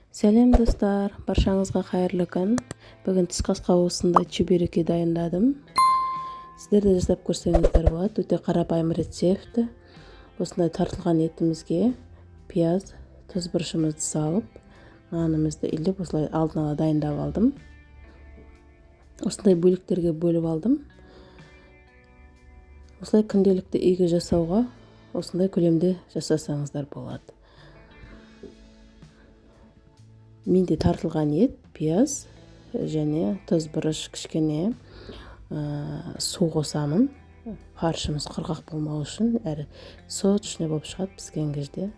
Сәлем, достар, баршаңызға қайырлы күн. Бүгін түскі асқа осындай чебуреки дайындадым. Сіздер де жасап көрсеңіздер болады. Өте қарапайым рецепті. Осындай тартылған етімізге пияз, тұз, бұрышымызды салып, нанымызды илеп, осылай алдын ала дайындап алдым. Осындай бөліктерге бөліп алдым. Осылай күнделікті үйге жасауға осындай көлемде жасасаңыздар болады. Менде тартылған ет, пияз және тұз, бұрыш, кішкене су қосамын. Фаршымыз құрғақ болмау үшін, әрі сочный болып шығады піскен кезде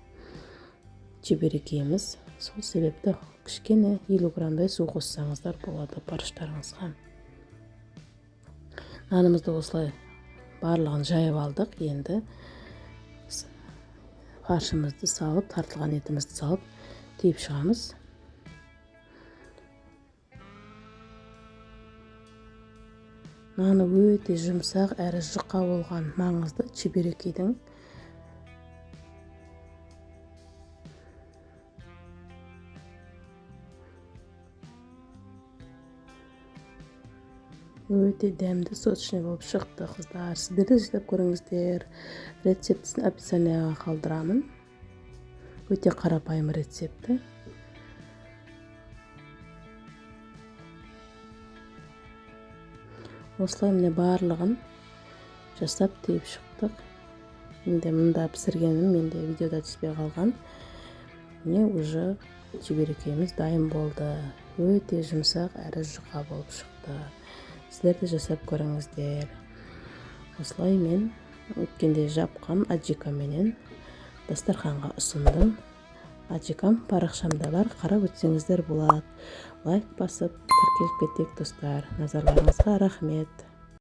чебурекиіміз. Сол себепті кішкене 50 граммдай су қоссаңыздар болады фарштарыңызға. Нанымызды осылай барлығын жайып алдық. Енді фаршымызды салып, тартылған етімізді салып, түйіп шығамыз. Наны өте жұмсақ әрі жұқа болған маңызды чебурекидің. Өте дәмді, сочный болып шықты, қыздар. Сіздер де жасап көріңіздер. Рецептісін описанияға қалдырамын. Өте қарапайым рецепті. Осылай, міне, барлығын жасап, түйіп шықтық. Енді мында пісіргенім менде видеода түспей қалған. Міне, уже чебурекеміз дайын болды. Өте жұмсақ әрі жұқа болып шықты. Сіздер де жасап көріңіздер. Осылай мен өткенде жапқан аджикаменен дастарханға ұсындым. Аджикам парақшамда бар, қарап өтсеңіздер болады. Лайк басып, тіркеліп кетейік, достар. Назарларыңызға рахмет.